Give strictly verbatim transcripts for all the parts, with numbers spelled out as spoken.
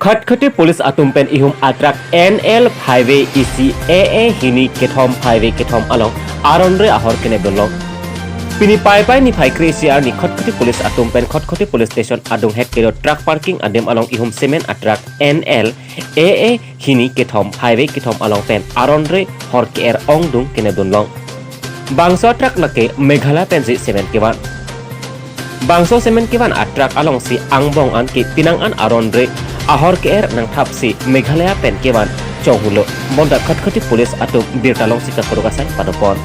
Khatkhati police atum pen ihum a truck N L phaive isi A A hini kethom phaive kethom along aron re ahor kenep dunlong. Pini Paipai niphai kre-isi arni Khatkhati police atum pen Khatkhati police station adung het kedo truck parking adim along ihum cement a truck N L A A hini kethom phaive kethom along pen aron re hor ke-er ongdung kenep dunlong. Bangso a truck lake Meghalaya pensi cement kevan. Bangso cement kevan a truck alongsi angbong an ke penang an aron re ahor ke-er nangthapsi Meghalaya pen kevan chonghulo. Bonta Khatkhati police atum birta longsi kakuruk asai padopon.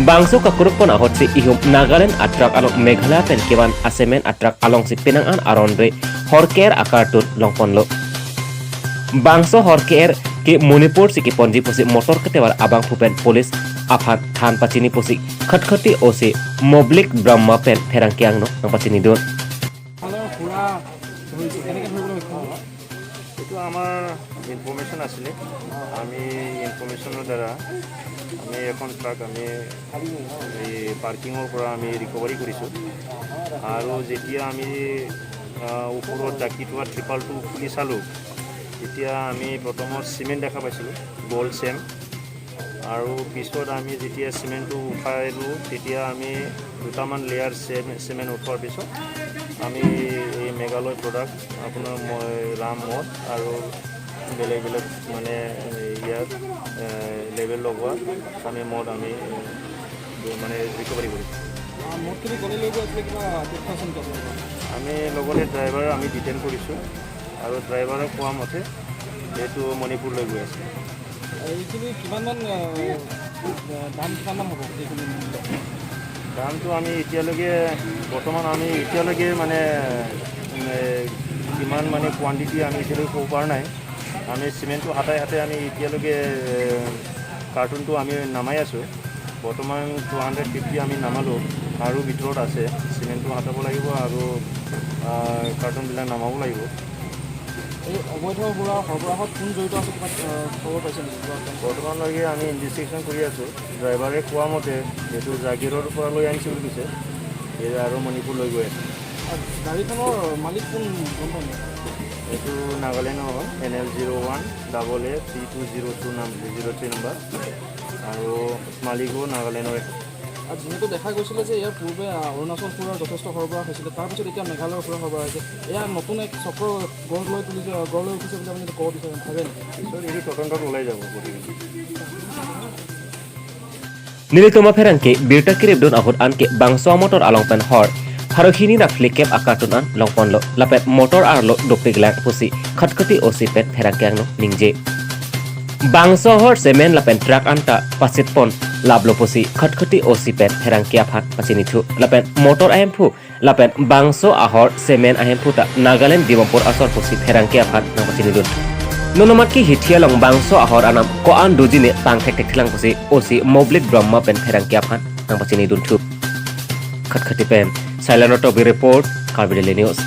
Bangso kakuruk pon ahutsi ihum Nagaland a truck along Meghalaya pen kevan a cement a truck alongsi penang an aron re hor ke-er a carton longponlo. Bangso hor ke-er ke Manipur si keponji pusi motor ketevar abangphu pen police aphan than pachini pusi Khatkhati O C Moblik Brahma pen pherangke angno nangpachinidun. মানে সুৰা ধৰিছে, কেনেকৈ ধৰিবলৈ সক্ষম হ'ল? এইটো আমাৰ ইনফৰমেশ্যন আছিলে। আমি ইনফৰমেশ্যনৰ দ্বাৰা আমি এখন ট্ৰাক আমি এই পাৰ্কিঙৰ পৰা আমি ৰিকভাৰী কৰিছোঁ। আৰু যেতিয়া আমি, আহ, ওপৰত জাকি থোৱা ট্ৰিপল টু খুলি চালোঁ, তেতিয়া আমি প্ৰথমত চিমেণ্ট দেখা পাইছিলোঁ, গ'ল্ড চেম। আৰু পিছত আমি যেতিয়া চিমেণ্টটো উঠাই দিলোঁ, তেতিয়া আমি দুটামান লেয়াৰ চেম-, চিমেণ্ট উঠোৱাৰ পিছত আমি এই মেঘালয় প্ৰডাক্ট, আপোনাৰ মই ৰাম মদ আৰু বেলেগ বেলেগ মানে ইয়াত, এ, লেবেল লগোৱা আমি মদ আমি, এ, মানে ৰিকভাৰী কৰিছোঁ। আহ, মদখিনি ক'লৈ লৈ গৈ আছিলে, কিবা তথ্য আছে নেকি আপোনালোকৰ? আমি লগতে ড্ৰাইভাৰ আমি ডিটেইন কৰিছোঁ আৰু ড্ৰাইভাৰে কোৱা মতে এইটো মণিপুৰলৈ গৈ আছে। এইখিনি কিমানমান, আহ, দাম কিমানমান হ'ব গোটেইখিনি মূল্য? দামটো আমি এতিয়ালৈকে, বৰ্তমান আমি এতিয়ালৈকে মানে, উম, এ, কিমান মানে কোৱাণ্টিটি আমি এতিয়ালৈকে ক'ব পৰা নাই। আমি চিমেণ্টটো হাতাই হাতাই আমি এতিয়ালৈকে, এ, কাৰ্টুনটো আমি নামাই আছোঁ। বৰ্তমান টু হাণ্ড্ৰেড ফিফটি আমি নামালোঁ, আৰু ভিতৰত আছে। চিমেণ্টটো হাতাব লাগিব আৰু, আহ, কাৰ্টুনবিলাক নামাব লাগিব। এই অবৈধ সুৰা সৰবৰাহত কোন জড়িত আছে, কিবা, আহ, খবৰ পাইছে নেকি? কিবা গম বৰ্তমানলৈকে আমি ইনভেষ্টিগেশ্যন কৰি আছোঁ। ড্ৰাইভাৰে কোৱা মতে এইটো জাগিৰৰ পৰা লৈ আনিছোঁ বুলি কৈছে, এই আৰু মণিপুৰ লৈ গৈ আছে। আৰু গাড়ীখনৰ মালিক কোন গম পায় নেকি? এইটো নাগালেণ্ডৰ হয়, N L zero' one double A three two zero' two নাম, জিৰ' থ্ৰী নাম্বাৰ, আৰু মালিকো নাগালেণ্ডৰে। আৰু যিহেতু দেখা গৈছিলে যে ইয়াৰ পূৰ্বে, আহ, অৰুণাচল সুৰাৰ যথেষ্ট সৰবৰাহ হৈছিলে, তাৰ পিছত এতিয়া মেঘালয়ৰ সুৰা সৰবৰাহ হৈছে। এয়া নতুন এক চক্ৰ গঢ় লৈ তুলিছে, গঢ় লৈ উঠিছে বুলি আপুনি ক'ব বিচাৰে, ভাবে নেকি? পিছত এইটো তদন্তত ওলাই যাব গোটেইখিনি। Nelitum apherangke birta kirip dun ahut anke bangso motor along pen hor pharo hini ra phlikep a carton an longponlo, lapen motor arlo dopiklang pusi Khatkhati O C pen pherangke angno ningje. Bangso hor cement lapen truck anta pasitpon laplo pusi Khatkhati O C pen pherangke aphan pachinithu, lapen motor ahemphu lapen bangso ahor cement ahemphu ta Nagaland Dimapur asor pusi pherangke aphan nangpachinidun. Non amat ke hithi along bangso ahor anam ko-an dojine pangthek thekthelang pusi O C Moblik Brahma pen pherangke aphan nangpachinidun thu. Khatkhati pen Sailendra Tokbi report, Karbi Daily News.